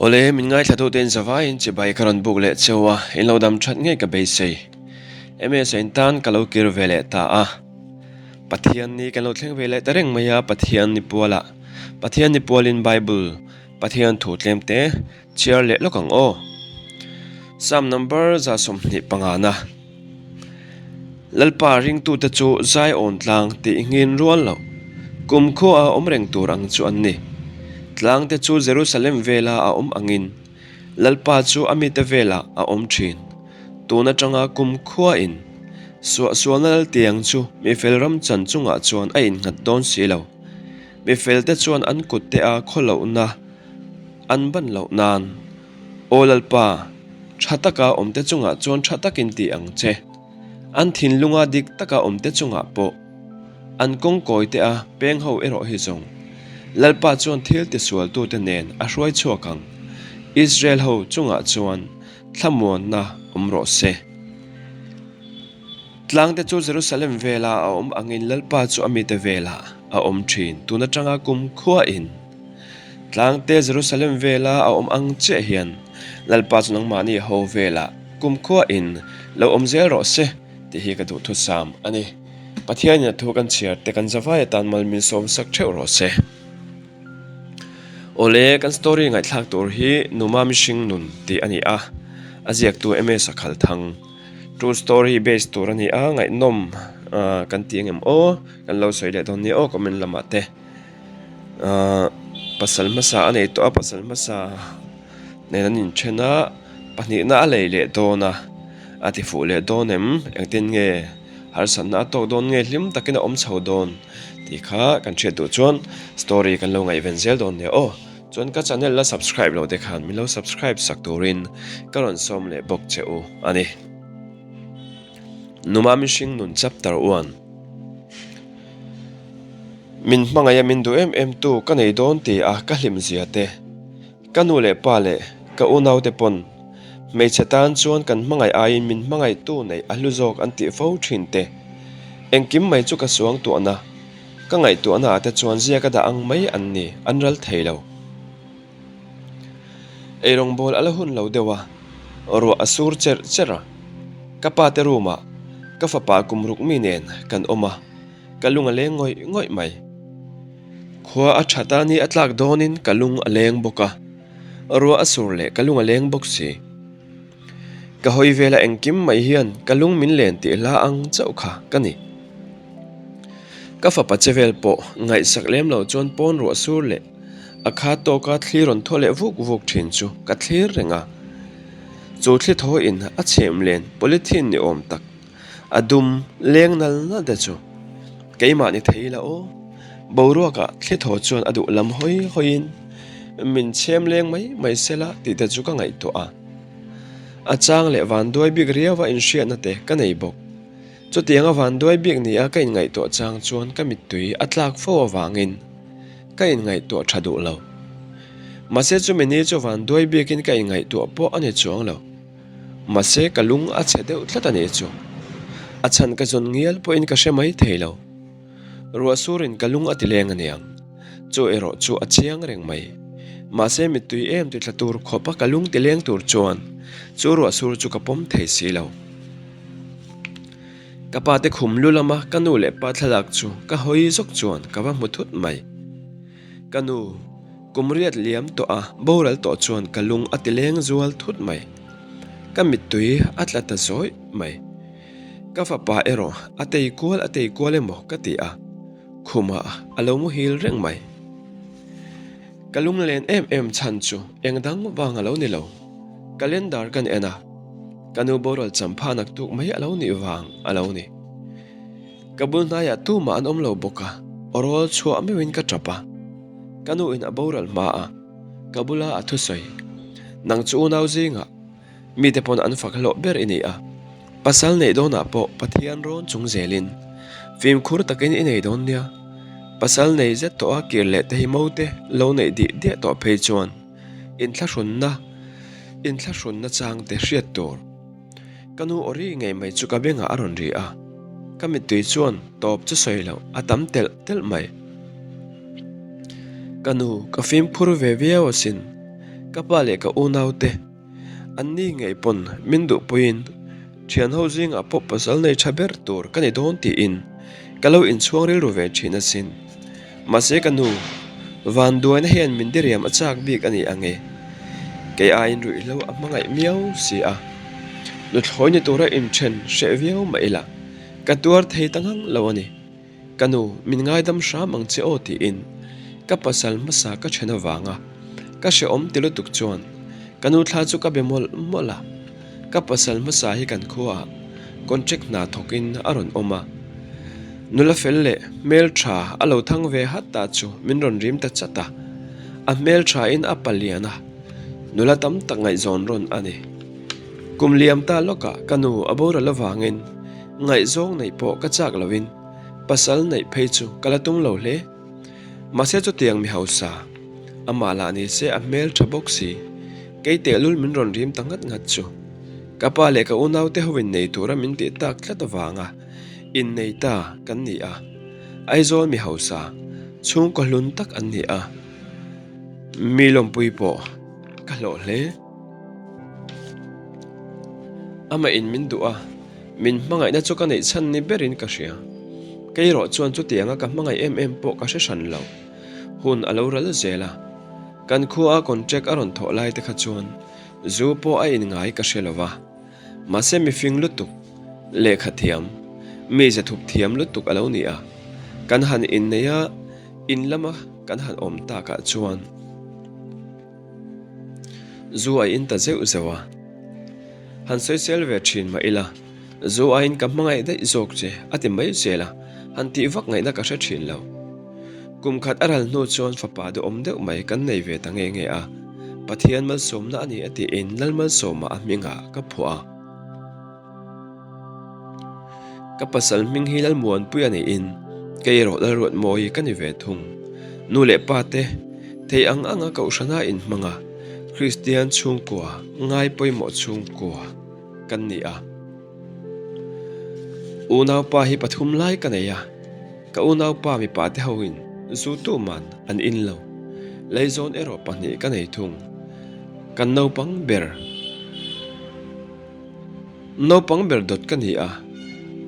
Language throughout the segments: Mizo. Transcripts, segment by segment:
Awle, min ngaithlatute in zavaiin chibai ka rawn buk leh cheu a, in lo dam that ngei ka beisei. MS-a in tan ka lo kir ve leh ta a. Pathian ni kan lo thleng ve leh ta reng mai a, Pathian ni pualah Pathian ni pualin Bible Pathian thu tlem te chhiar leh lawk ang aw. Psalm number 25 na. Lalpa ringtute chu Zion tlang tih nghin rual loh, kumkhua a awm reng tur ang chu an ni. Tlangte chu Jerusalem vela a awm angin, Lalpa chu a mite velah a awm thin. Tun atanga kumkhuain suahsualna laltiang chu mifel ram chan chungah chuan a innghat dawn si lo. Mifelte chuan an kutte a khawlohna an ban loh nan, Aw Lalpa, tha taka awmte chungah chuan tha takin ti ang che. An thinlunga dik taka awmte chungah pawh an kawng kawite a peng ho erawh hi zawng. Lalpa chuan thil tisualtute nen a hruai chhuak ang. Israel ho chungah chuan thlamuanna awm rawh se. Tlangte chu Jerusalem vela a awm angin Lalpa chu a mite velah a awm thin. Tun atanga kum khuain Tlangte Jerusalem vela a awm ang chiah hian Lalpa chu nangmahni ho velah kum khuain lo awm zel rawh se tih hi ka duhthusam a ni. Pathianin a thu kan chhiar te kan zavai atan mal min sawm sak theuh rawh se. Awle, kan story ngaihthlak tur hi Numa Mihring Nun tih a ni a, a ziaktu MS a khal thang. True story base tur a ni a, ngaihnawm kan ti engem aw, kan lo sawi leh dawn nia aw comment lamah te. Pasal hmasa a nei tawh a, pasal hmasa nen an inthen a, pahnihna a lei leh dawn a, a ti fuh leh dawn em? Engtin nge harsatna a tawk dawn nge hlim takin a awm chho dawn tih kha kan hriat duh chuan story kan lo ngaihven zel dawn nia aw. Chuan ka channel la subscribe lo te khan min lo subscribe sak turin ka rawn sawm leh bawk che u a ni. Numa mihring nun chapter 1. Min hmangaih a min duh em em tu ka nei dawn ti a ka hlim zia te, ka nu leh pa leh ka unau te pawn hmeichhe tan chuan kan hmangaih aiin min hmangaih tu neih a hlu zawk an tih fo thin te. Engkim mai chu ka suang tuahna, ka ngaihtuahna ah te chuan zia ka dah ang mai an ni, an ral thei lo. Eirawngbawl a la hun lo deuh a, ruah a sur cherh cherh a, ka pa te room ah ka fapa kum ruk mi nen kan awm a. Ka lung a leng ngawih ngawih mai. Khua a that a ni a tlak dawnin ka lung a leng bawk a, ruah a sur leh ka lung a leng bawk si. Ka hawi vela engkim mai hian ka lung min len tih hla ang chauh kha ka ni. Ka fapa che vel pawh ngaihsak lem lo chuan pawn ruah sur leh a kha tawka thli rawn thaw leh vuk vuk thin chu ka thlir reng a. Chu thli thawiin a chhem len polythene ni awm tak A dum leng nal nal te chu keimah ni thei ila aw. Boruakah thli thaw chuan a duh lam hawi hawiin min chhem leng mai mai sela tih te chu ka ngaihtuah a. A chang leh vanduai bik riaua inhriatna te ka nei bawk. Chutianga vanduai bik nia ka inngaihtuah chang chuan ka mittui a tlak fo avangin ka inngaihtuah tha duh lo. Mahse chumi ni chu vanduai bikin ka inngaihtuah pawh a ni chuang lo. Mahse ka lung a chhe deuh tlat a nih chu. A chhan ka zawn ngial pawhin ka hre mai thei lo. Ruah surin ka lung a ti leng a niang. Chu erawh chu a chiang reng mai. Mahse mittui em ti tla tur khawpa ka lung ti leng tur chuan chu ruah sur chu ka pawm thei si lo. Ka pa te khum lu lama ka nu leh pa thlalak chu ka hawi zawk chuan ka va hmu thut mai. Ka nu, kum riat liam tawh a boral tawh chuan ka lung a ti leng zual thut mai. Ka mittui a tla ta zawih mai. Ka fapa erawh a tei kual a tei kual emaw ka ti a, khumah a lo muhil reng mai. Ka lunglen em em chhan chu eng dang vang a lo ni lo. Calendar kan en a, ka nu boral champha naktuk mai a lo nih vang a lo ni. Ka bul hnaiah tumah an awm lo bawk a, awrawl chhuah meuhin ka tap a. Ka nu in a boral hma a, ka bula a thusawi. Nang chu unau zingah mite pawn an fak hlawh ber i ni a, pasal neih dawnah pawh Pathian rawn chung zelin fimkhur takin i nei dawn nia. Pasal nei zet tawh a kir leh te hi mote lo neih dih diah tawh phei chuan inthlahrunna inthlahrunna changte hriat tur. Ka nu aw ri ngei mai chu ka bengah a rawn ri a, ka mittui chuan tawp chu sawi loh a tam telh telh mai. Ka nu, ka fimkhur ve viau asin. Ka pa leh ka unaute, anni ngei pawn min duhpuiin thianho zingah pawh pasal nei tha ber tur ka ni dawn tiin ka lo inchhuang rilru ve thin asin. Mahse ka nu, vanduaina hian min diriam a chak bik a ni ang e. Kei aiin ruihhlo a hmangaih miau si a. Nuthlawi ni tura inthen hreh viau mah ila, ka tuar thei ta ngang lo a ni. Ka nu, min ngaidam hram ang che aw tiin ka pasal hmasa ka then avanga ka hrehawm ti lutuk chuan ka nu thla chu ka be mawlh mawlh a. Ka pasal hmasa hi kan khuaah contract hna thawkin a rawn awm a. Nula fel leh hmeltha a lo thang ve hat ta chu min rawn rim ta chat a. A hmelthain a palian a, nula tam tak ngaihzawn rawn a ni. Kum liam ta lawkah ka nu a boral avangin Ngaihzawng neih pawh ka chak loin pasal neih phei chu ka la tum lo hle. Mahse chutiang mi hausa, amah lah ni se a hmel tha bawk si, kei tehlul min rawn rim ta ngat ngat chu. Ka pa leh ka unaute ho innei tura min tih tak tlat avanga innei ta kan ni a. Aizawl mi hausa, chhungkaw hlun tak an ni a, mi lawmpui pawh ka hlawh hle. Amah in min duh a, min hmangaihna chu ka neih chhan ni berin ka hria. Kei erawh chuan chutianga ka hmangaih em em pawh ka hre hran lo. Hun a lo ral zel a, kan khua a contract a rawn thawh lai te kha chuan zu pawh a in ngai ka hre lo va. Mahse mifing lutuk, lehkha thiam, mi zathup thiam lutuk a lo ni a, kan han innei a, in lama kan han awm takah chuan, Zu a in ta zeuh zeuh a, han sawisel ve thin mah ila, zu aiin ka hmangaih daih zawk che a ti mai zel a, han tih vak ngaihna ka hre thin lo. Kum khat a ral hnu chuan fapa duhawm deuh mai kan nei ve ta nge nge a, Pathian malsawmna a ni a tiin Lalmalsawma a hmingah ka phuah a. Ka pasal hming hi Lalmuanpui a niin kei erawh Lalruatmawi ka ni ve thung. Nu leh pa te thei ang anga kohhrana inhmang a, Kristian chhungkua ngai pawimawh chhungkua kan ni a. Unaupa hi pathum lai ka nei a, ka unaupa mipa te hoin zu tuman an in lo. Leizawn erawh pahnih ka nei thung. Kan naupang ber. Naupang ber dawt ka ni a,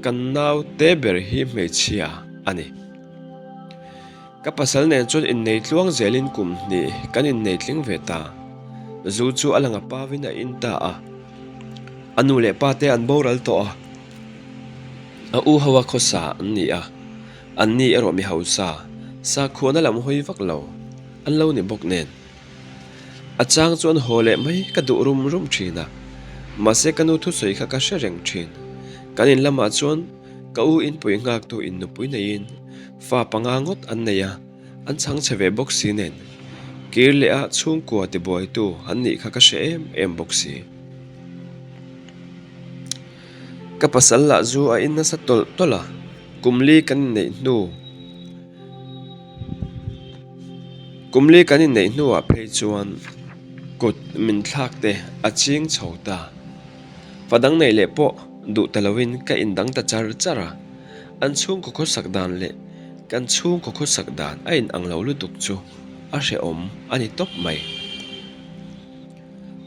kan nau te ber hi hmeichhia a ni. Ka pasal nen chuan innei tluang zelin kum hnih kan innei tling ve ta. Zu chu a lang a pavin a in ta a. A nu leh pa te an boral tawh a, a u ho a khawsa an ni a, an ni erawh mi hausa, sakhuana lam hawi vak lo an lo ni bawk nen. A chang chuan haw leh mai ka duh rum rum thin a, mahse ka nu thusawi kha ka hre reng thin. Kan in lamah chuan ka u inpui nghaktu in nupui neiin fa panga ngawt an nei a, an chhang chhe ve bawk si nen kir leh a chhungkua tibuaitu an nih kha ka hre em em bawk si. Ka pasal lah zu a in nasa tawlh tawlh a, kum li kan inneih hnu. Kum li kan inneih hnuah phei chuan kut min thlak te a ching chho ta. Fa dang neih leh pawh duh ta loin ka indang ta char char a, an chhungkaw khawsak dan leh kan chhungkaw khawsak dan a inang lo lutuk chu a hrehawm a ni tawp mai.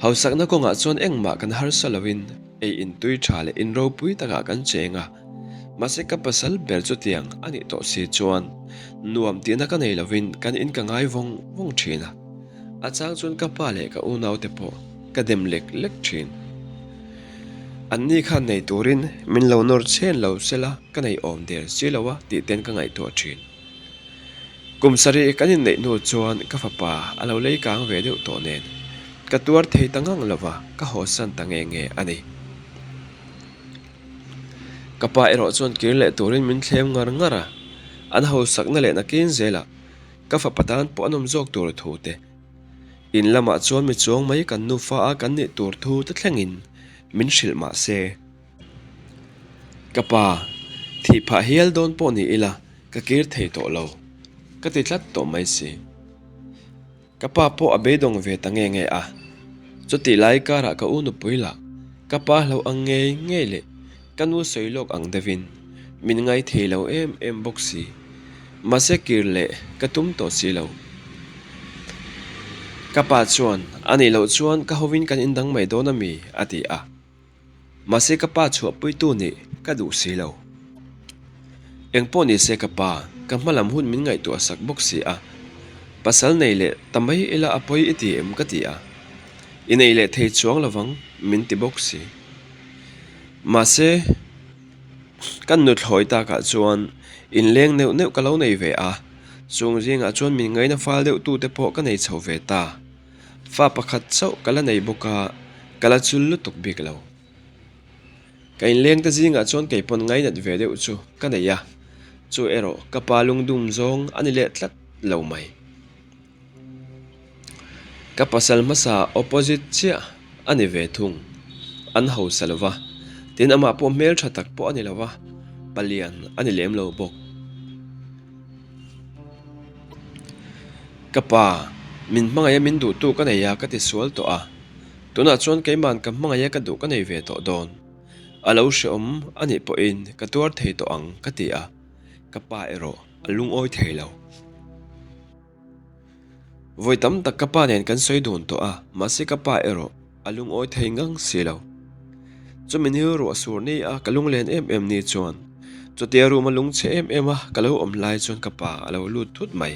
Hausakna kawngah chuan engmah kan harsa loin ei intui tha leh inropui takah kan cheng a. Mahse ka pasal ber chutiang a nih tawh si chuan nuam tihna ka nei lovin kan in ka ngai vawng vawng thin a, a chang chuan ka pa leh ka unaute pawh ka dem lek lek thin. Anni khan nei turin min lo nawr chhen lo sela ka nei awm der si lo a tih ten ka ngaihtuah thin. Kum sarih kan inneih hnu chuan ka fapa a lo lei kang ve deuh tawh nen ka tuar thei ta ngang lova ka hawsan ta nge nge a ni. Ka pa erawh chuan kir leh turin min thlem ngar ngar a, an hausakna leh nakin zelah ka fapa tan pawh an awm zawk tur thu te, in lamah chuan mi chuang mai kan nufa a kan nih tur thu te thlengin min hrilh mah se. Ka pa, thih phah hial dawn pawh ni ila ka kir thei tawh lo, ka ti tlat tawh mai si. Ka pa pawh a beidawng ve ta nge nge a, chutih lai karah ka u nupui lah ka pa hlo ang ngei ngei leh ka nu sawi lawk ang deuhin min ngai thei lo em em bawk si. Mahse kir leh ka tum tawh si lo. Ka pa chuan, A nih loh chuan ka hovin kan indang mai dawn a mi? a ti a. Mahse ka pa chhuahpuitu nih ka duh si lo. Engpawh ni se ka pa, ka hma lam hun min ngaihtuah sak bawk si a. Pasal nei leh ta mai ila a pawi i ti em ka ti a. I nei leh thei chuang lovang min ti bawk si. Mahse kan nuthlawi takah chuan inleng neuh neuh ka lo nei ve a, chung zingah chuan min ngaina fal deuh tute pawh ka nei chho ve ta. Fa pakhat chauh ka la nei bawk a, ka la chul lutuk bik lo. Ka inleng te zingah chuan kei pawn ngainat ve deuh chu ka nei a, chu erawh ka pa lungdum zawng a ni leh tlat lo mai. Ka pasal hmasa opposite chiah a ni ve thung. An hausa lo va, tin amah pawh hmeltha tak pawh a ni lo va, palian a ni lem lo bawk. Ka pa, min hmangaih a min duhtu ka nei a ka ti sual tawh a, tunah chuan keima'n ka hmangaih a ka duh ka nei ve tawh dawn. A lo hrehawm a nih pawhin ka tuar thei tawh ang ka ti a, ka pa erawh a lungawi thei lo. Vawi tam tak ka pa nen kan sawi dun tawh a, mahse ka pa erawh a lungawi thei ngang si lo. Chumi ni ruah sur ni a ka lunglen em em ni chuan chutia room a lungchhe em em a ka lo awm lai chuan ka pa a lo lut thut mai.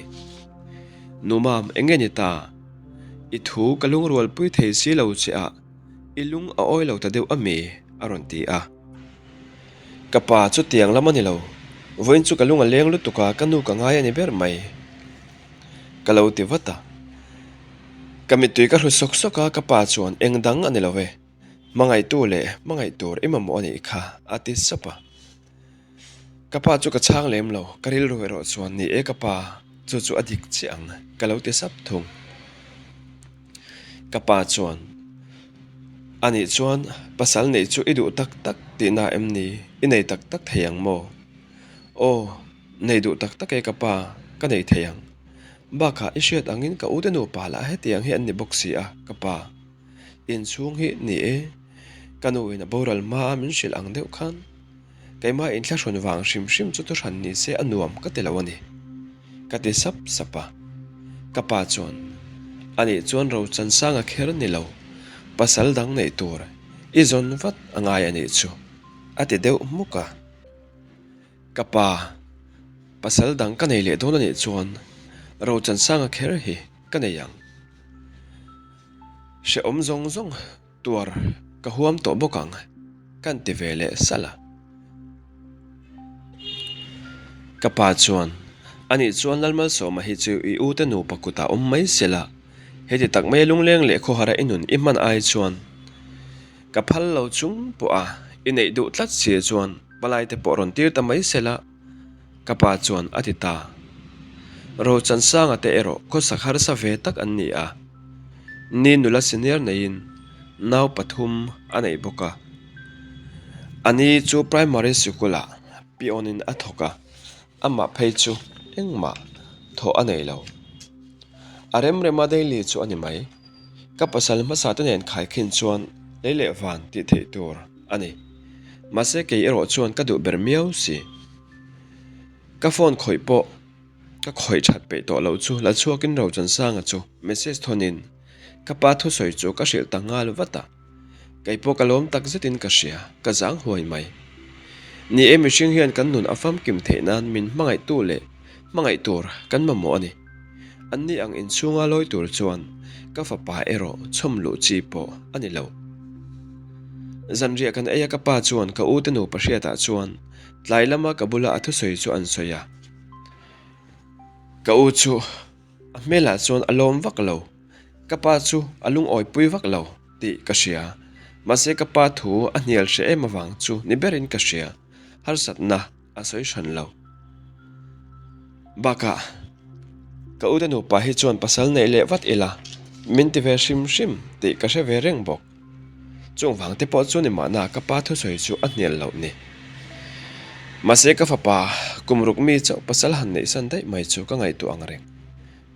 Nu mam, eng nge ni ta? I thu ka lungrualpui thei si lo che a, i lung a awi lo ta deuh a mi? a rawn ti a. Ka pa chu tiang lam a ni lo. Vawiin chu ka lung a leng lutuk a, ka nu ka ngai a ni ber mai. Ka lo ti vat a. Ka mittui ka hru sawk sawk a, ka pa chuan eng dang a ni lo e. Hmangaihtu leh hmangaih tur i mamawh a nih kha, a ti sap a. Ka pa chu ka chhang lem lo, ka rilru erawh chuan ni e ka pa, chu chu a dik chiah ang, ka lo ti sap thung. Ka pa chuan, A nih chuan pasal neih chu i duh tak tak tihna em ni? I nei tak tak thei ang maw? Aw, nei duh tak tak e ka pa, ka nei thei ang. Bakah i hriat angin ka ute nupa lah hetiang hi an ni bawk si a, ka pa. Inchhung hi ni e, ka nuin a boral hmaa min hrilh ang deuh khan. Keimah inthlahrun vang hrim hrim chu thuhran ni se a nuam ka ti lo a ni, ka ti sap sap a. Ka pa chuan, A nih chuan Rochansanga kher ni lo, pasal dang neih tur i zawn vat a ngai a nih chu, a ti deuh hmuk a. Ka pa, pasal dang ka nei leh dawn a nih chuan Rochansanga kher hi ka nei ang. Hrehawm zawng zawng. Tuar ka huam tawh bawk ang, kan ti ve leh salh a. Ka pa chuan, Anih chuan Lalmalsawma hi chu i ute nupa kutah awm mai se la, heti tak mai lungleng leh khawhara i nun i hman ai chuan ka phal lo chung pawh a, i neih duh tlat si chuan palaite pawh rawn tir ta mai se la, Ka pa chuan a ti ta. Rochansanga te erawh khawsak harsa ve tak an ni a. Ni nula senior neiin nau pathum a nei bawk a. A ni chu primary sikul-ah peon-in a thawk a, amah phei chu engmah thawh a nei lo. A remrema daily chu a ni mai. Ka pasal hmasa te nen khaikhin chuan lei leh van tih theih tur a ni. Mahse kei erawh chuan ka duh ber miau si. Ka phone khawih pawh ka khawih that peih tawh loh chu la chhuakin Rochansanga chu message thawnin ka pa thusawi chu ka hrilh ta nghal vat a. Kei pawh ka lawm tak zetin ka hria, ka zang huai mai. Ni e mihring hian kan nun a famkim theih nan min hmangaihtu leh hmangaih tur kan mamawh a ni. Anni ang inchhunga lawi tur chuan ka fapa erawh chhawm luh chi pawh a ni lo. Zanriah kan ei a ka pa chuan ka ute nupa hriatah chuan tlai lama ka bula a thusawi chu an sawi a. Ka u chu a hmelah chuan a lawm vak lo. Ka pa chu a lungawipui vak lo tih ka hria. Mahse ka pa thu a hnial hre em avang chu ni berin ka hria. Harsatna a sawi hran lo. Bakah, ka ute nupa hi chuan pasal neih leh vat ila, min ti ve hrim hrim tih ka hre ve reng bawk. Chung vang te pawh chu ni mahna ka pa thusawi chu a hnial loh ni. Mahse ka fapa kum ruk mi chauh pasal han neihsan daih mai chu ka ngaihtuah ang reng.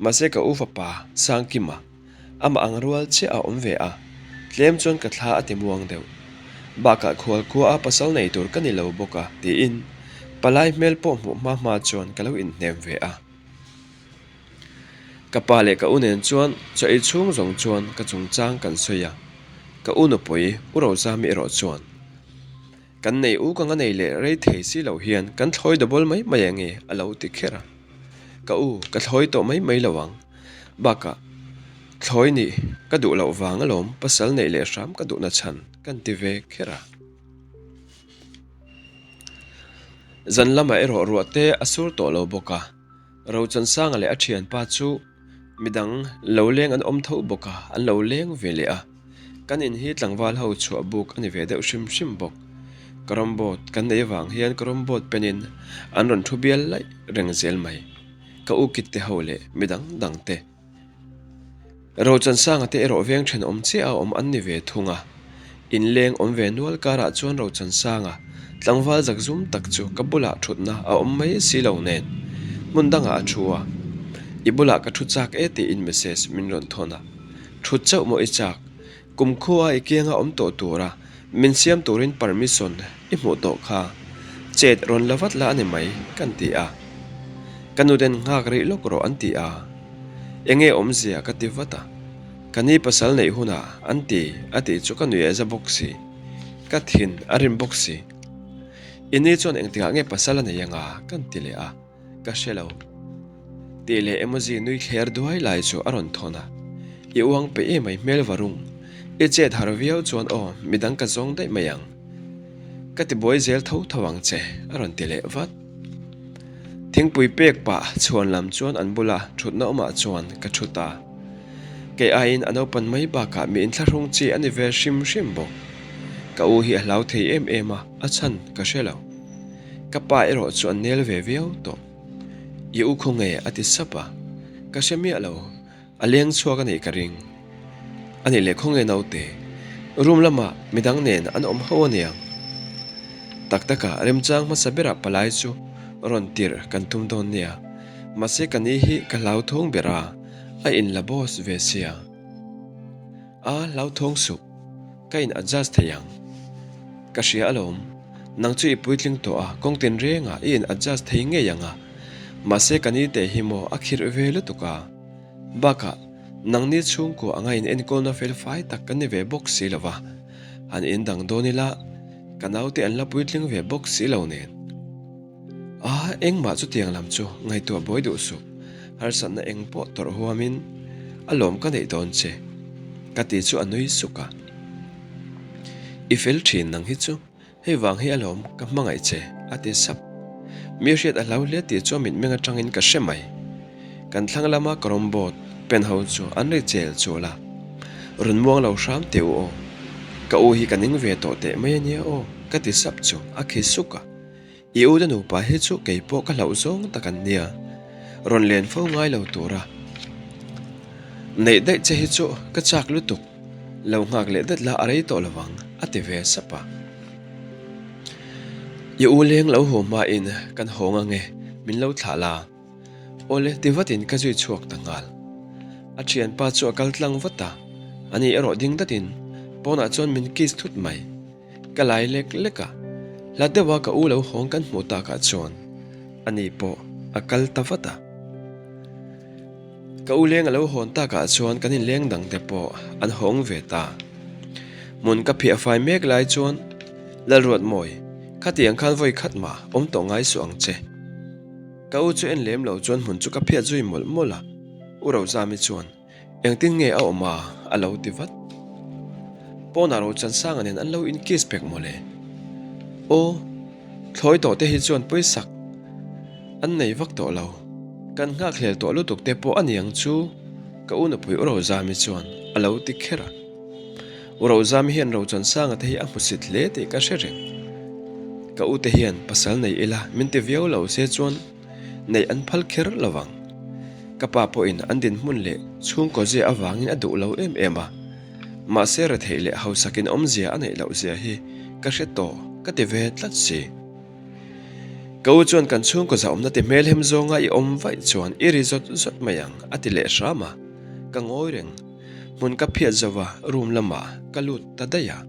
Mahse ka u fapa Sangkima amah ang rual chiah a awm ve a, tlem chuan ka thla a ti muang deuh. Bakah khual khua a pasal nei tur ka ni lo bawk a tiin palai hmel pawh hmuh hma hma chuan ka lo inhnem ve a. Ka pa leh ka u nen chuan chaw ei chhung zawng chuan ka chungchang kan sawi a, ka u nupui U Rozami erawh chuan kan nei u ka nga nei leh rei thei si lo hian kan thlawi double mai mai ange a lo ti kher a. Ka u ka thlawi tawh mai mai lo ang. Bakah thlawi nih ka duh loh vang alawm pasal neih leh hram ka duhna chhan kan ti ve kher a. Zan lamah erawh ruah te a sur tawh lo bawk a. Rochansanga leh a thianpa chu midang lo leng an awm tho bawk a, an lo leng ve leh a. Kan in hi tlangval ho chhuah buk a ni ve deuh hrim hrim bawk. Carrom board kan nei avang hian carrom board pen in an rawn thu bial laih reng zel mai. Ka u kit te ho leh midang dang te. Rochansanga te erawh veng thenawm chiah a awm an ni ve thung a. Inleng awm ve nual karah chuan Rochansanga tlangval zakzum tak chu ka bulah thutna a awm mai si lo nen hmun dangah a thu a. I bulah ka thu chak e tiin message min rawn thawn a. Thut chauh maw i chak? Kumkhua i kianga awm tawh tura min siam turin permission i hmuh tawh kha. Chet rawn la vat la a ni mai kan ti a. Ka nuten nghak rih lawk rawh an ti a. Enge awmzia ka ti vat a. Ka ni pasal neih hunah an ti a tih chu ka nui a za bawk si. Ka thin a rim bawk si. I ni chuan engtikah nge pasal a nei anga kan ti leh a. Ka hre lo. Tih leh emoji nui thler duai lai chu a rawn thawn a. I uang pe em mai hmel varung. I chet har viau chuan aw midang ka zawng daih mai ang. Ka ti buai zel tho tho ang che a rawn ti leh vat. Thingpui pek pah chhuan lam chuan an bula thutna awmah chuan ka thu ta. Kei aiin a naupan mai bakah mi inthlahrung chi a ni ve hrim hrim bawk. Ka u hi a hlau thei em em a, a chhan ka hre lo. Ka pa erawh chu a nel ve viau tawh. I u khaw nge a ti sap a, ka hre miah lo, a leng chhuak a nih ka ring. A nih leh khaw nge naute, room lamah midang nen an awm ho aniang. Tak takah remchang hmasa berah palai chu rawn tirh kan tum dawn nia, mahse ka ni hi ka hlauthawng ber a, a inla boss ve sia. A hlauthawng suh, ka in adjust thei ang. Ka hria alawm, nang chu i puitling tawh a, kawng tin rengah i in adjust thei ngei ang a. Mahse ka ni teh hi maw a khirh ve lutuk a. Bakah, nangni chhungkua anga in enkawlna fel fai tak ka ni ve bawk si lo va, han in dang dawn ila, ka naute an la puitling ve bawk si lo nen. A, engmah chutiang lam chu ngaihtuah buai duh suh. Harsatna eng pawh tawrh huamin a lawm ka neih dawn che, ka ti chu a nui suk a. I fel thin nang hi chu, hei vang hi alawm ka hmangaih che, a ti sap. Mi hriat a hlau hle tih chu a mitmeng atangin ka hre mai. Kan thlang lama ka rawm boat pen ho chu an ri chel chul a. Rawn muang lo hram teh u aw. Ka u hi ka ning ve tawh teh mai ania aw, ka ti sap chu a khi suk a. I u te nupa hi chu kei pawh ka hlauh zawng tak an nia, rawn len fo ngai lo tura neih daih che hi chu ka chak lutuk, lo nghak leh dat la a rei tawh lovang a ti ve sap a. I u leng lo haw hmain kan hawng ange min lo thlah la, awle ti vatin ka zui chhuak ta nghal. A thianpa chu a kal tlang vat a, ani erawh ding datin pawnah chuan min kiss thut mai. Ka lai lek lek a, hla deuha ka u lo hawng kan hmuh takah chuan ani pawh a kal ta vat a. Ka u leng a lo hawn takah chuan kan inleng dang te pawh an hawng ve ta. Hmun ka phiah fai mek lai chuan Lalruatmawi, khatiang khan vawi khat mah awm tawh ngai suh ang che. Ka u chu en lem lo chuan hmun chu ka phiat zui mawlh mawlh a, U Rozami chuan Engtin nge a awm a? a lo ti vat. Pawnah Rochansanga nen an lo in kiss pek mawle. Aw, thlawi tawh te hi chuan pawisak an nei vak tawh lo. Kan nghakhlel tawh lutuk te pawh a niang chu ka u nupui U Rozami chuan a lo ti kher a. U Rozami hian Rochansanga te hi a hmusit hle tih ka hre reng. Ka u te hian pasal nei ila min ti viau lo se chuan Neih an phal kher lo vang. Ka pa pawhin an dinhmun leh chhungkaw zia avangin a duh lo em em a. Mahse retheih leh hausakin awmzia a neih loh zia hi ka hre tawh ka ti ve tlat si. Ka u chuan kan chhungkaw zahawmna ti hmelhem zawnga i awm vaih chuan i ri zawt zawt mai ang a ti leh hram a. Ka ngawi reng. Hmun ka phiat zo va room lamah ka lut ta daih a.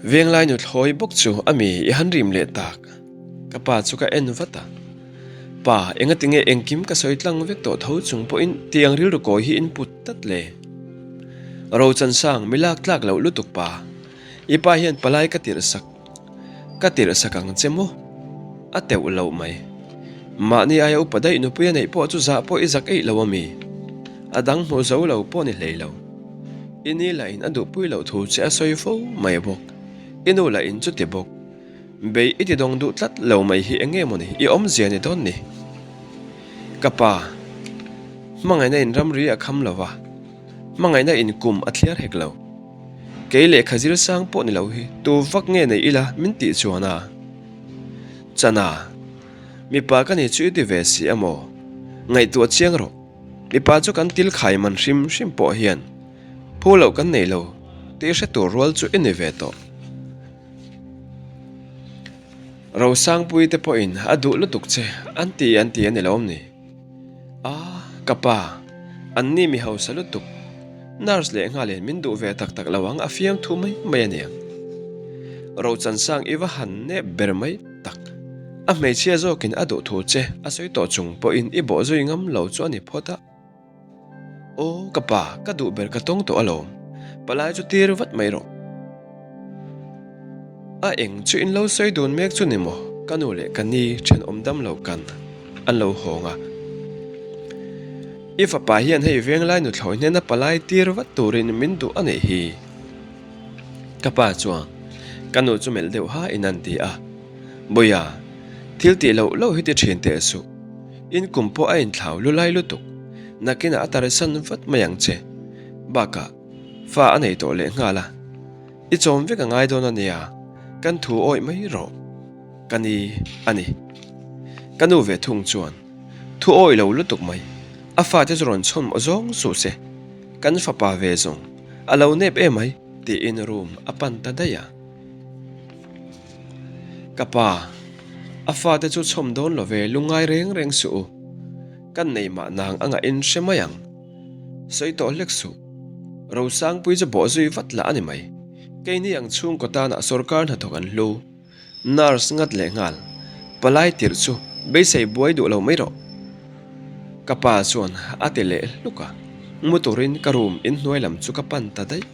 Venglai nuthlawi bawk chu a mi i han rim leh tak. Ka pa chu ka en vat a. Pa, engatinge engkim ka sawi tlang vek tawh tho chung pawhin tiang rilru kawi hi in put tlat le? Rochansang, mi lak tlak loh lutuk pa. I pa hian palai ka tirh sak, ka tirh sak ang che maw? A teuh loh mai. Mahni aia upa daih nupui a neih pawh chu zah pawh i zak eih lo a mi? A dang hmu zo lo pawh ni hlei lo. I ni lah in a duhpui loh thu che a sawi fo mai bawk. I nu lah in chuti bawk. Bei i ti dawng duh tlat lo mai hi eng nge mawni i awmzia ni dawn ni? Ka pa, hmangaihna in ramri a kham lo va, hmangaihna in kum a thliar hek lo. Kei lehkha zir sang pawh ni lo hi tu vak nge nei ila min tih chuan a? Chana, mipa ka ni chu i ti ve si a maw? Ngaihtuah chiang rawh, mipa chu kan til khai man hrim hrim pawh hian phu loh kan nei lo tih hre tur rual chu i ni ve tawh. Rosangpui te pawhin a duh lutuk che an ti an ti a ni lo awm ni? A, ka pa, an ni mi hausa lutuk. Nurse leh nghalin min duh ve tak tak lo ang a fiamthu mai mai a niang. Rochansang i va han nep ber mai tak. A hmeichhia zawkin a duh thu che a sawi tawh chung pawhin i bawh zui ngam lo chu a ni phawt a. Aw ka pa, ka duh ber ka tawng tawh alawm. Palai chu tir vat mai rawh. A eng chu in lo sawi dun mek chu ni maw? Ka nu leh ka ni thenawm dam lo kan an lo hawng a. I fapa hian hei venglai nuthlawi hnena palai tir vat turin min duh a nih hi. Ka pa chuan ka nu chu melh deuh ha in an ti a. Bawia, thil tih loh loh hi ti thin teh suh. In kum pawh a inthlau lu lai lutuk. Nakinah a tarisan vat mai ang che. Bakah, fa a nei tawh leh nghal a. I chawm vek a ngai dawn a nia, kan thu awih mai rawh. Ka ni a ni. Ka nu ve thung chuan, Thu awih lo lutuk mai. A fate chu rawn chhawn maw zawng suh se. Kan fapa ve zawng, a lo nep em mai, tiin room a pan ta daih a. Ka pa, a fate chu chhawm dawn lo ve lungngai reng reng suh u. Kan nei mah nang a ngahin hre mai ang. Sawi tawh hlek suh. Rosangpui chu bawh zui vat lah a ni mai. Keini ang chhungkaw tanah sorkar hnathawk an hlu. Nurse ngat leh nghal. Palai tirh chu beisei buai duh lo mai rawh. Ka pa chuan a ti leh hluk a. Mu turin ka room inhnuai lam chu ka pan ta daih.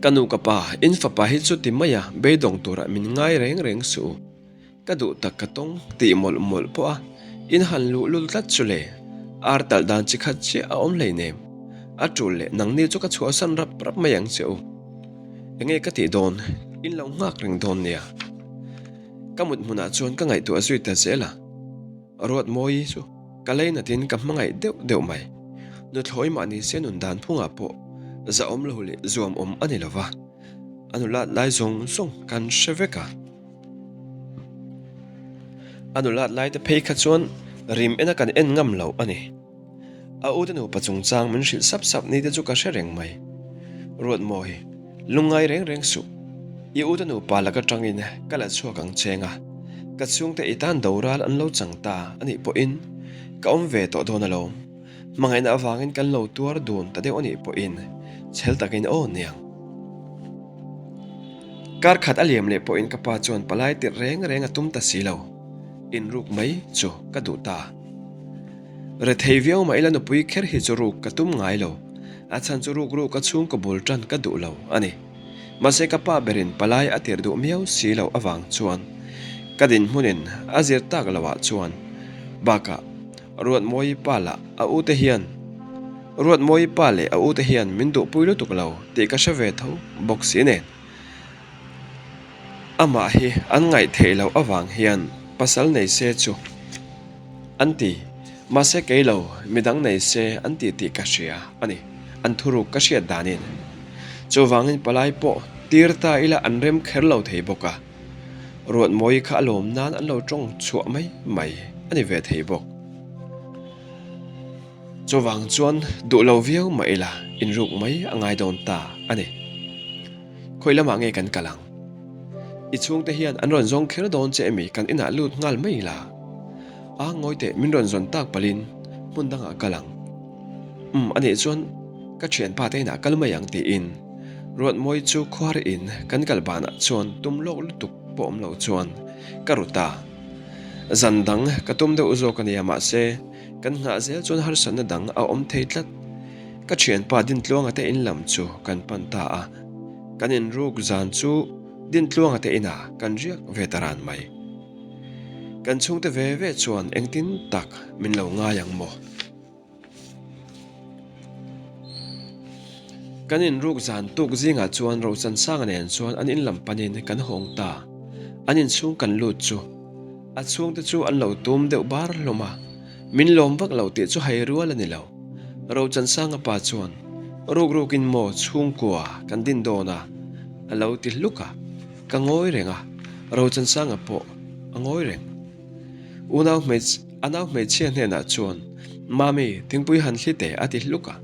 Ka nu ka pa, in fapa hi chuti maia beidawng turah min ngai reng reng suh u. Ka duh tak ka tawng tih mawlh mawlh pawh a, in han luh lul tlat chu le. Ar talh dan chi khat chiah a awm hleinem. A tul leh nangni chu ka chhuahsan rap rap mai ang che u. Enge ka tih dawn, in lo nghak reng dawn nia. Ka mut hmunah chuan ka ngaihtuah zui ta zel a. Ruatmawi chu ka leinatin ka hmangaih deuh deuh mai. Nuthlawi mah ni se nun dan phungah pawh zahawm lo leh zuamawm a ni lo va, a nulat lai zawng zawng kan hre vek a. A nulat lai te phei kha chuan rim ena kan en ngam lo a ni. A ute nupa chungchang min hrilh sap sap ni te chu ka hre reng mai. Ruatmawi, lungngai reng reng suh. I ute nupa lak atangin ka la chhuak ang cheng a, ka chhungte i tan doral an lo chang ta a nih pawhin ka awm ve tawh dawn alawm. Hmangaihna avangin kan lo tuar dun ta deuh a nih pawhin chhel takin aw niang. Kar khat a liam leh pawhin ka pa chuan palai tirh reng reng a tum ta si lo. Inruk mai chu ka duh ta. Rethei viau mah ila nupui kher hi chu ruk ka tum ngai lo. A chhan chu ruk ruk a chhungkaw bul tan ka duh lo a ni. Mahse ka pa berin palai a tir duh miau si loh avang chuan ka dinhmunin a zir tak loh ah chuan bakah Ruatmawi pa lah a ute hian Ruatmawi pa leh a ute hian min duhpui lutuk lo tih ka hre ve tho bawk si nen. Amah hi an ngaih theih loh avang hian pasal nei se chu an ti, mahse kei lo midang nei se an ti tih ka hria a ni, an thuruk ka hriat danin. Chuvangin palai pawh tir ta ila an rem kher lo thei bawk a, Ruatmawi kha a lawm nan an lo tawng chhuah mai mai a ni ve thei bawk. Chuvang chuan duh lo viau mah ila inruk mai a ngai dawn ta a ni. Khawi lamah nge kan kal ang? I chhungte hian an rawn zawng kher dawn che emi kan inah lut nghal mai la? A ngawi teh min rawn zawn tak palhin hmun dangah kal ang. Umm anih chuan ka thianpa te inah kal mai ang tiin Ruatmawi chu khuar in kan kal banah chuan tum lawk lutuk pawh awm lo chuan ka ru ta. Zan dang ka tum deuh zawk a nia mahse kan nghah zel chuan harsatna dang a awm thei tlat. Ka thianpa Dintluanga te in lam chu kan pan ta a, kan inruk zan chu Dintluanga te inah kan riak ve ta ran mai. Kan chhungte ve ve chuan engtin tak min lo ngai ang maw? Kan inruk zan tuk zingah chuan Rochansanga nen chuan an in lam panin kan hawng ta. An inchhung kan lut chu a chhungte chu an lo tum deuh bar hlawm a, min lawm vak lo tih chu hai rual a ni lo. Rochansanga pa chuan ruk rukin maw chhungkua kan din dawn a a lo ti hluk a, ka ngawi reng a, Rochansanga pawh a ngawi reng. Unau hmeichhe A nau hmeichhia hnenah chuan, Mami, thingpui han thli teh a ti hluk a.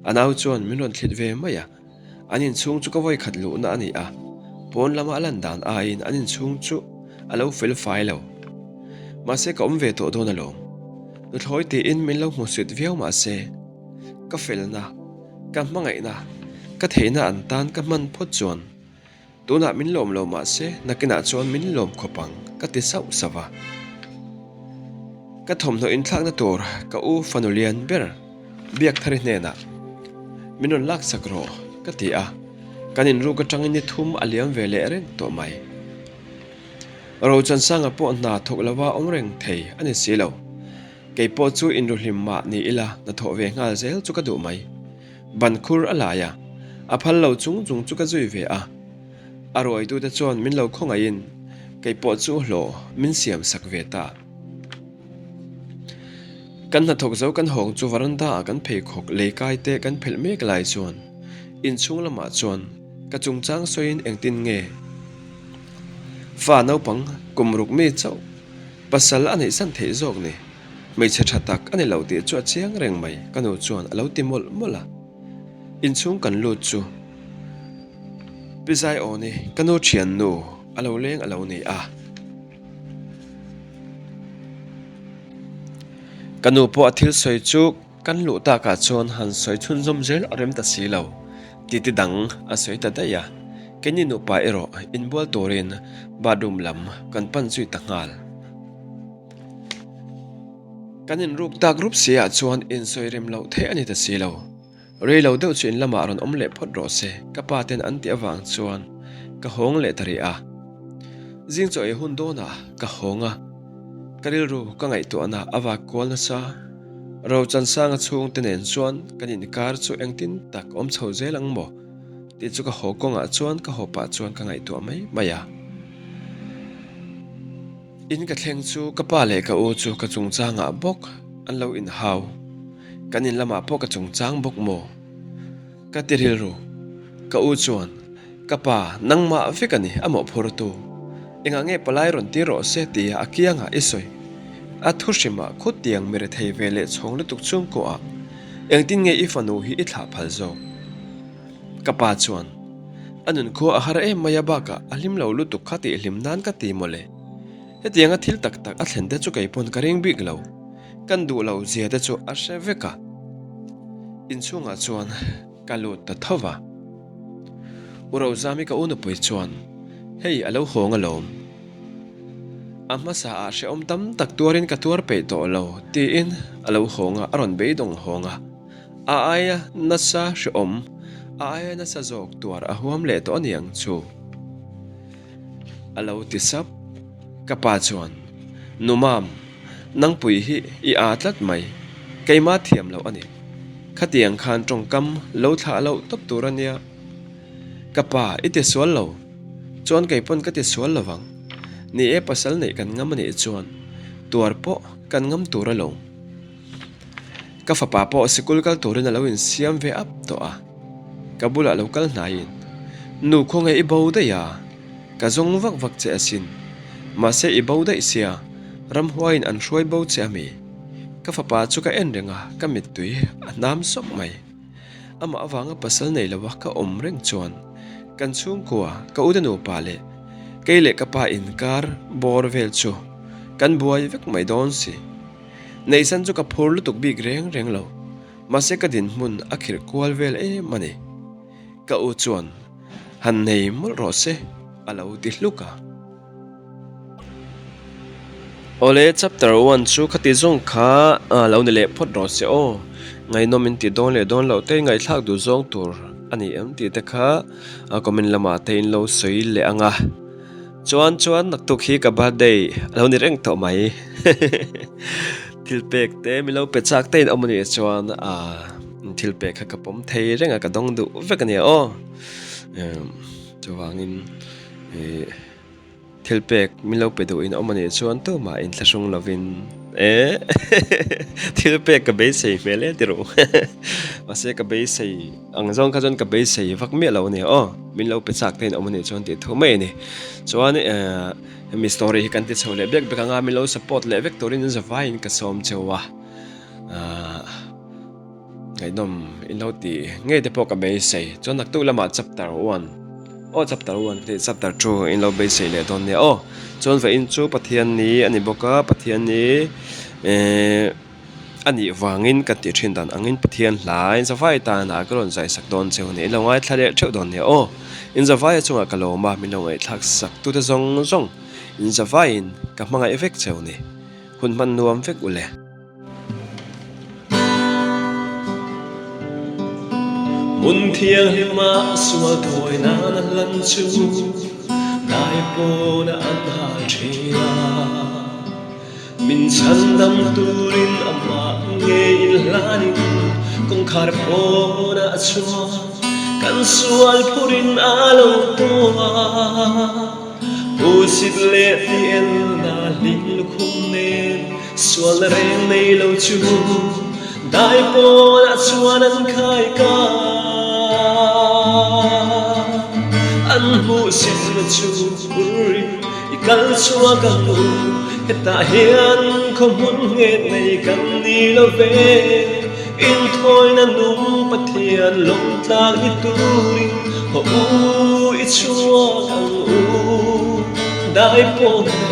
A nau chuan min rawn thlit ve mai a. An inchhung chu ka vawi khat luhna a ni a. Pawn lama a lan dan aiin an inchhung chu a lo fel fai lo. Mahse ka awm ve tawh dawn alawm. Nuthlawi tiin min lo hmusit viau mahse, ka felna, ka hmangaihna, ka theihna an tan ka hman phawt chuan Tunah min lawm lo mah se, nakinah chuan min lawm khawp ang, ka ti sauh sauh a. Ka thawmhnaw inthlakna tur ka u fanu lian ber Biakthari hnenah, Min rawn laksak rawh, ka ti a. Kan inruk atangin ni thum a liam ve leh reng tawh mai. Rochansanga pawh hna thawk lova awm reng thei a ni si lo. Kei pawh chu inruhlim mah ni ila hnathawh ve nghal zel chu ka duh mai. Ban khur a lai a, a phal lo chung chung chu ka zui ve a. A ruaitute chuan min lo khawngaihin kei pawh chu hlawh min siam sak ve ta. Kan hnathawk zo kan hawng chu varanda ah kan pheikhawk lei kai te kan phelh mek lai chuan inchhung lamah chuan ka chungchang sawiin engtin nge fa naupang kum ruk mi chauh pasal a neihsan theih zawk ni. Hmeichhe tha tak a ni lo tih chu a chiang reng mai, ka nu chuan a lo ti mawlh mawlh a. Inchhung kan lut chu Pi Zaiawni ka nu thiannu a lo leng a lo ni a. Ka nu pawh a thil sawi chu kan luh takah chuan han sawi chhunzawm zel a rem ta si lo, titi dang a sawi ta daih a. Keini nupa erawh inbual turin bathroom lam kan pan zui ta nghal. Kan inruk tak rup si ah chuan insawi rem loh theih a ni ta si lo. Rei lo deuh chu in lamah rawn awm leh phawt rawh se, ka pa ten an tih avang chuan ka hawng leh ta rih a. Zing chaw ei hun dawnah ka hawng a, ka rilru ka ngaihtuahna a vak kual nasa. Rochansanga chhungte nen chuan kan inkar chu engtin tak awm chho zel ang maw? Tih chu ka haw kawngah chuan ka haw pah chuan ka ngaihtuah mai mai a. In ka thleng chu ka pa leh ka u chu ka chungchangah bawk an lo inhau. Kan in lamah pawh ka chungchang bawk maw? Ka ti rilru. Ka u chuan, Ka pa, nangmah vek a ni, a mawhphurtu. Engah nge palai rawn tir rawh se tia a kiangah i sawi. A thu hrimah khutiang mi rethei ve leh chhawng lutuk chhungkuaah engtin nge i fanu hi i thlah phal zawk? Ka pa chuan, A nunkhua a har em mai a bakah a hlim lo lutuk kha tih hlim nan ka ti mawle. Hetianga thil tak tak a thlen te chu kei pawn ka ring bik lo. Kan duh lo zia te chu a hre vek a. Inchhungah chuan ka lut ta tho va. U Rozami ka u nupui chuan, Hei a lo hawng alawm. A hmasa ah hrehawm tam tak tuarin ka tuar peih tawh lo tiin a lo hawng a, a rawn beidawng hawng a. A aia nasa hrehawm, a aia nasa zawk tuar a huam leh tawh a ni ang chu. A lo ti sap. Ka pa chuan, Nu Mam, nangpui hi i aa tlat mai. Keimah thiam loh a ni. Khatiang khan tawngkam lo thlah loh tawp tur a nia. Ka pa, i ti sual lo. Chuan kei pawn ka ti sual lo vang. Ni e, pasal neih kan ngam a nih chuan tuar pawh kan ngam tur a lo. Ka fapa pawh sikul kal turin a lo insiam ve ap tawh a, ka bulah lo kal hnaiin, Nu khawnge i bo daih a? Ka zawng vak vak che asin. Mahse i bo daih sia, ramhuaiin an hruai bo che ami? Ka fapa chu ka en reng a, ka mittui a hnam sawk mai. Amah avanga pasal nei lova ka awm reng chuan kan chhungkua, ka ute nupa leh kei leh ka pa inkar bawr vel chu kan buai vek mai dawn si. Neihsan chu ka phur lutuk bik reng reng lo, mahse ka dinhmun a khirh kual vel em a ni. Ka u chuan, Han nei mawlh rawh se, a lo ti hluk a. Awle, chapter one chu khati zawng kha lo ni leh phawt rawh se aw. Ngaihnawm in ti dawn leh dawn loh te ngaihthlak duh zawng tur a ni em tih te kha comment lamah te in lo sawi leh ang a. Chuan chuan naktuk hi ka birthday a lo ni reng tawh mai. Thil pek te min lo pe chak te in awm a nih chuan thil pek kha ka pawm thei reng a ka dawng duh vek a nia aw. Chuvangin ih. Thil pek min lo pe duhin awm a nih chuan tumah inthlahrung lovin e thil pek ka beisei hmel e ti rawh mahse ka beisei ang zawng kha chuan ka beisei vak miah lo a ni aw min lo pe chak te in awm a nih chuan tih thu mai a ni chuan eh hemi story hi kan ti chho leh bek bek anga min lo support leh vek turin zavaiin ka sawm cheu a ah. Ngaihnawm in lo ti ngei te pawh ka beisei. Chuan naktuk lamah chapter one aw chapter one ka tih chapter two in lo beisei leh dawn nia aw. Chuan vawiin chu Pathian ni a ni bawk a, Pathian ni ehh a nih vangin ka tih thin dan angin Pathian hla in zavai tanah ka rawn zai sak dawn cheu a ni. In lo ngaithla leh theuh dawn nia aw. In zavai chungah ka lawm a, min lo ngaihthlak sak tute zawng zawng in zavaiin ka hmangaih vek cheu a ni. Hun hman nuam vek u le. Hmun thianghlima sual thawi nan a hlan chu dai pawna an hal thin a. Min chhandam turin amah ngei inhlanin kawngkhar pawnah a chhuak, kan sual phurin a lo tuar. Pusit leh tielna hlim lukhum nen sualna reng nei lo chu dai pawnah chuan an khai ka. An hmuhsitna chu uri i kal chhuak ang u, hetah hian khaw hmun nghet nei kan ni lo ve. Inthawina nung Pathian lawmtlak ni turin haw u i chhuak ang u. Dai pawhna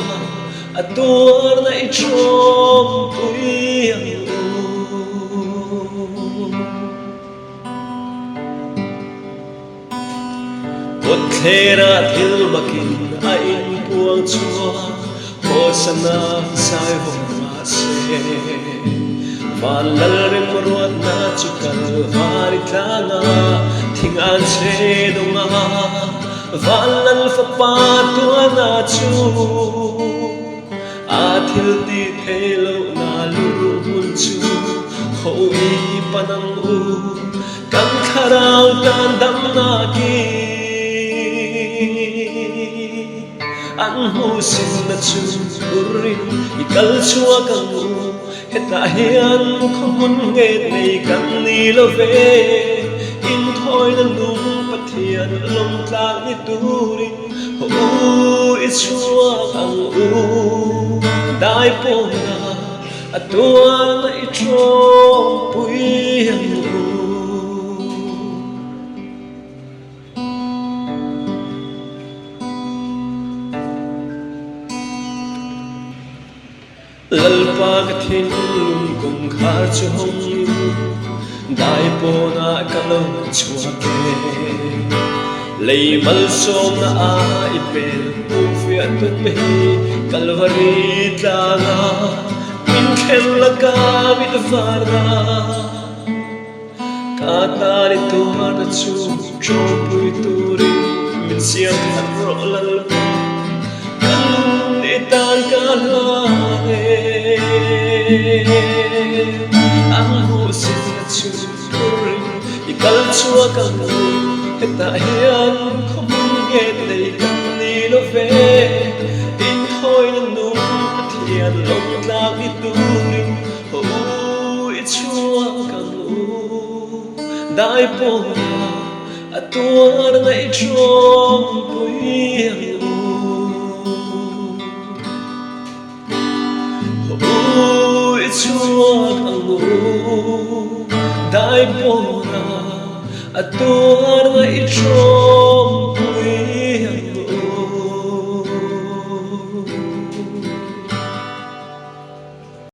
a tuarna i tawmpui ang u. Kawtthlerah thil makin a inpuang chhuak, Hawsana zai vawng mah se. Van lal remruatna chu Kalvari tlanga thing an che dawng a, Van lal fapa tuana chu a thil tih theih lohna luh hmun chu khawi pan ang u. Kan thlarau tan damnak i an hmuhsinna chu urin i kal chhuak ang u. Hetah hian khaw hmun nghet nei kan ni lo ve. Inthawina nung Pathian lawmtlak ni turin haw u i chhuak ang u. Dai pawhna A tuarna i tawngpui ang u. Lalpa ka thinlung kawngkhar chu hawngin dai pawnah ka lo chhuak e. Lei malsawmna a i pel hmuhfiah tum hi Kalvari tlanga min thlen laka mit varna. Ka tan i tuarna chu tawpui turin min siam that rawh Lalpa, ka nun i tan ka hlan e. An hmuhsitna chu Turin i kal chhuak ang u, hetah hian khaw hmun nghet nei kan ni lo ve. Inthawina nung Pathian lawmtlak ni turin haw u i chhuak ang u. Dai pawna a tuarna i tawngpui ang u. Haw i chhuak ang u, dai pawna a tuarna i tawngpui.